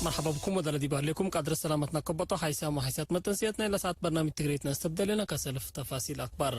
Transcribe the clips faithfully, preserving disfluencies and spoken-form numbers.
መርሐባ ብኩም ወዳለ ዲብ ህሌኩም ቃድረ ሰላመትነ ከበጦ ሓይሳም ወሓይሳት መተንስየት ናይ ለሰዓት በርናምጅ ትግርይት ነስተብደሌነ ከሰልፍ ተፋሲል አክባር።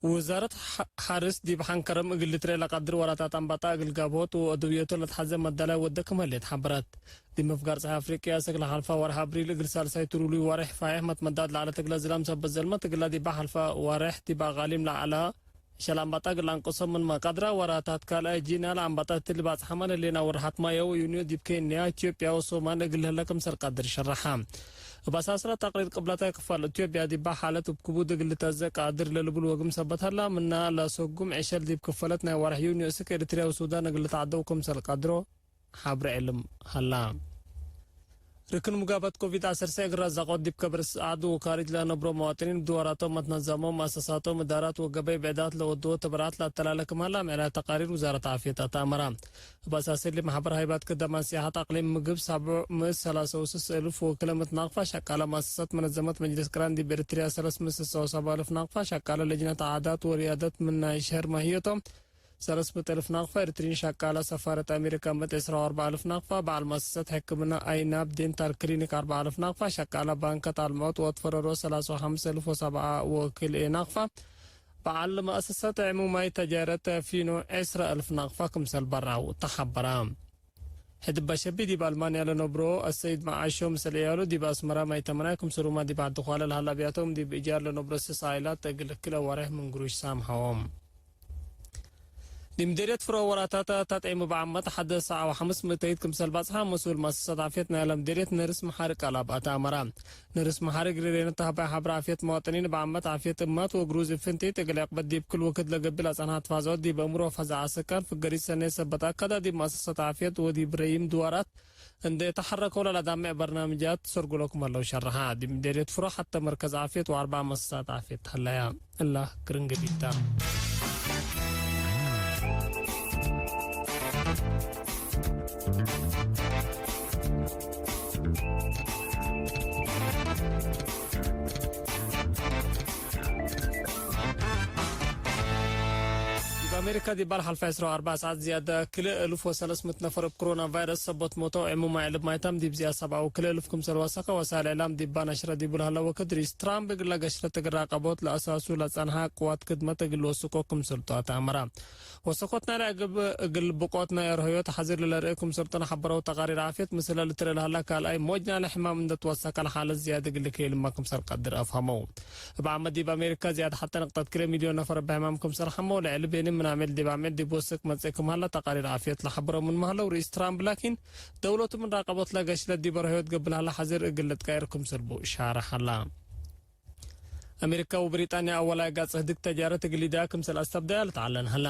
ውዛረት ሐ-፣ ሐርስ ዲብ ሐንከረም እግል ልትረኤ ለቀድር ወራታት አንባጣ እግል ጋብሆት ወአድውየቱ ለትሐዜ መዳላይ ወደ ክም ህሌት ሐበረት። ዲብ ምፍጋር ጸሓይ አፍሪቅያ፣ አሰክ ለሐልፋ ወርሕ አብሪል እግል ሳልሳይ ትሩሉይ ወሬሕ ፋዬሕ መትመዳድ ለዐለት እግለ ዝላም ሰበት ዘልመት እግላ ዲባ ሐልፋ ወሬሕ ዲብ አቃሊም ለዐለ ሸል አንባጣ እግል አንቅሶ ምንመ ቀድራ፣ ወራታት ካልኣይ ጂና ለአንባጣ እትሊ ባጽሓመ ለህሌና ወርሓት ማዮ ወዩንዮ ዲብ ኬንያ፣ ኢትዮጵያ ወሶማል እግል ለህለ ክምሰል ቀድር ሸረሐ። እብ አሳስ ለተቅሪር ቅብለታይ ክፋል ኢትዮጵያ ዲባ ሓለት እብ ክቡድ እግል ልትአዜ ቃድር ለልቡል ወግም ሰበት ሀላ፣ ምና ለሰጉም ዕሸል ዲብ ክፈለት ናይ ወርሕ ዩንዮ እስክ ኤሪትርያ ወሱዳን እግል ልትዓደው ክምሰል ቀድሮ ሐብሬ ዕልም ሀላ። ርክን ሙጋበት ኮቪድ ዐሰርተ እግል ረዛቆት ዲብ ከብር ሰዓድ ወካሪጅ ለነብሮ መዋጥኒን፣ ድዋራቶም፣ መትነዛሞም፣ መአሰሳቶም፣ እዳራት ወገበይ ብዕዳት ለወድዎ ተበራት ለአተላለ ክም ሀላ ምዕራይ ተቃሪር ውዛረት ዓፍየት አትአመረ። እብ አሳስ እሊ፣ መሕበር ሃይባት ክደማን ሲያሐት አቅሊም ምግብ ሳብዕ ምእት ሰላሰ ወስስ እልፍ ወክለ ምእት ናቅፋ ሸቃለ፣ መአሰሳት መነዘመት መጅልስ ቅራን ዲብ ኤሪትርያ ሰለስ ምእት ስሳ ወሰብዓ እልፍ ናቅፋ ሸቃለ፣ ለጅነት ዓዳት ወርያደት ምን ናይ ሸህር ማህየቶም ሰለስ ምእት እልፍ ናቅፋ፣ ኤሪትርይን ሸቃለ ሰፋረት አሜሪካ ምእት ዕስራ ወአርበዕ እልፍ ናቅፋ፣ በዓል መአሰሰት ሕክምና አይናብ ዴንታል ክሊኒክ አርበዕ እልፍ ናቅፋ፣ ሸቃለ ባንከት አልምዖት ወትፈረሮ ሰላሳ ወሐምስ እልፍ ወሰብዓ ወክልኤ ናቅፋ፣ በዓል መአሰሰት ዕሙማይ ተጃረት ፊኖ ዕስራ እልፍ ናቅፋ ክምሰል በራው ተሐበረ። ሕድባ ሸቢ ዲብ አልማንያ ለነብሮ አሰይድ መዓሾ፣ ምስል ዕያሉ ዲብ አስመራ ማይ ተመናይ ክምስሉማ ዲብ ዐዲ ኳለ ለሀላ አብያቶም ዲብ እጃር ለነብሮ ስስ ዓኢላት እግል ክለ ወሬሕ ምን ግሩሽ ሳምሐዎም። ዲብ ምዴርየት ፍሮ ወራታት ታጥዒም እብ ዓመት ሐደ ሰዓ ወሐምስ ምእተይት ክምሰል ባጽሓ መስኡል መአሰሰት ዓፍየት ናይለ ምዴርየት ነርስ መሓሪ ቃል አብ አትአመረ። ንርስ መሓሪ እግል ሬነ ተህባይ ሐብረ ዓፍየት መዋጥኒን እብ ዓመት ዓፍየት እማት ወግሩዝ እብ ፍንቲት እግል ዕቅበት ዲብ ክል ወክድ ለገብእ ለጸንሐ ትፋዘወት ዲብ አእምሮ ፈዛዐ ሰካን ፍገሪት ሰኔት ሰበት አከደ ዲብ መአሰሰት ዓፍየት ወዲብ ረይም ድዋራት እንዴ ተሐረከው ለለዳምዕ በርናምጃት ሰርጉሎ ክም ሀለው ሸረሐ። ዲብ ምዴርየት ፍሮ ሐተ መርከዝ ዓፍየት ወአርበዕ መአሰሳት ዓፍየት ሀለያ። እላ ክርን ገቢታ። ዲብ አሜሪካ ዲብ በዓል ሐልፈ ዕስራ ወአርበዕ ሰዓት ዝያደ ክልኤ እልፍ ወሰለስ ምእት ነፈር እብ ክሮና ቫይረስ ሰቦት ሞተው፣ ዕሙማይ ዕልብ ማይታም ዲብ ዝያድ ሰብዓ ወክልኤ እልፍ ክምሰል ወሰከ ወሳይል እዕላም ዲባ ነሽረ ዲቡ ለሀለ ወክድ፣ ርኢስ ትራምፕ እግለ ገሽረት እግል ራቀቦት ለአሳሱ ለጸንሐ ቅዋት ክድመት እግል ልወስኮ ክምሰልቱ አትአመረ። ወሰኮት ናይለ እግል፣ እግል ብቆት ናይ አርህዮት ሐዚር ለለርኤ ክምሰልቱ ለሐበረው ተቃሪር ዓፍየት፣ ምስለ ልትረኤ ለሀላ ካልኣይ ሞጅ ናይለ ሕማም እንዴ ትወሰከ ለሓለት ዝያድ እግል ልክየልመ ክምሰል ቀድር አፍሀመው። እብ ዓመት ዲብ አሜሪካ ዝያድ ሐተ ንቅጠት ክልኤ ሚልዮን ነፈር እብ ሕማም ክምሰል ሐመው፣ ለዕልቤኒ ምን አሜት ዲብ አሜት ዲብ ወስክ መጽእ ክም ሀለ ተቃሪር ዓፍየት ለሐብረው ምንመ ሀለው፣ ርኢስ ትራምፕ ላኪን፣ ደውለቱ ምን ራቀቦት ለገሽለት ዲብ አርህዮት ገብእ ለሀለ ሐዚር እግል ልትቀየር ክምሰል ቡ ሻርሕ ሀላ። አሜሪካ ወብሪጣንያ አወላይ ጋጽ ህድግ ተጃረት እግል ኢዳ ክምሰል አስተብደያ ልትዓለን ሀላ።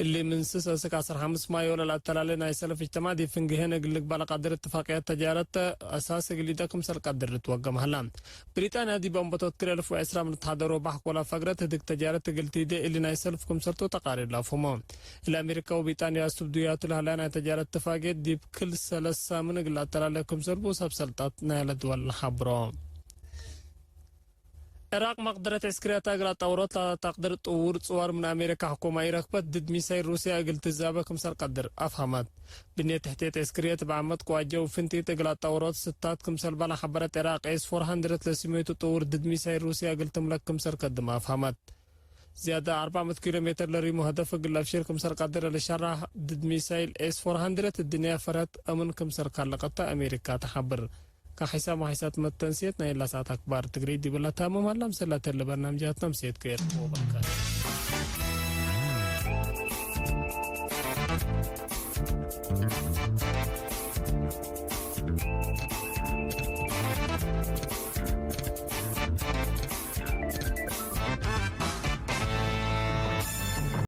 እሊ ምን ስስ እስክ ዐስር ሐምስ ማዮ ለለአተላሌ ናይ ሰልፍ እጅትማዕ ዲብ ፍንግሄን እግል ልግባእ ለቀድር እትፋቅየት ተጃረት አሳስ እግል ኢዳ ክምሰል ቀድር ልትወገም ሀላ። ብሪጣንያ ዲብ አንበቶት ክልኤ እልፍ ወዕስራ ምን ልትሐደሮ ባሕክ ወለፈግረት ህድግ ተጃረት እግል ቲዴ እሊ ናይ ሰልፍ ክምሰልቱ ተቃሪር ለአፍህሞ። እሊ አሜሪካ ወብሪጣንያ አስቱብዱያቱ ለሀላ ናይ ተጃረት እትፋቅየት ዲብ ክል ሰለስ ሳምን እግል ለአተላሌ ክምሰል ቡ ሰብ ሰልጣት ናይለ ድወል ለሐብሮ። ዕራቅ መቅደረት ዕስክርያታ እግል አጣውሮት ለተቅድር ጥውር ጽዋር ምን አሜሪካ ሕኩማ ኢረክበት ድድ ሚሳይል ሩስያ እግል ትዛበ ክምሰል ቀድር አፍሀመት። ብኔት ትሕቴት ዕስክርየት እብ ዓመት ቅዋጀው ፍንቲት እግል አጣውሮት ስታት ክምሰል በ ለሐበረት ዕራቅ ኤስ ፎር ሀንድረድ ለስሜቱ ጥውር ድድ ሚሳይል ሩስያ እግል ትምለክ ክምሰል ከድመ አፍሀመት። ዝያደ አርበዕ ምእት ኪሎ ሜትር ለሪሙ ሀደፍ እግል ለአብሽር ክምሰል ቀድር ለሸራህ ድድ ሚሳይል ኤስ ፎር ሀንድረድ እድንያ ፈርሀት አምን ክምሰል ካልቀተ አሜሪካ ተሐብር። ከሐይሳም ወሐይሳት መተንስየት ናይ ለሰዓት አክባር ትግርይ ዲብላ ታምም ሀላ። ምሰላተ ለበርናምጃትነ ምሴት ከየት ወበርከት።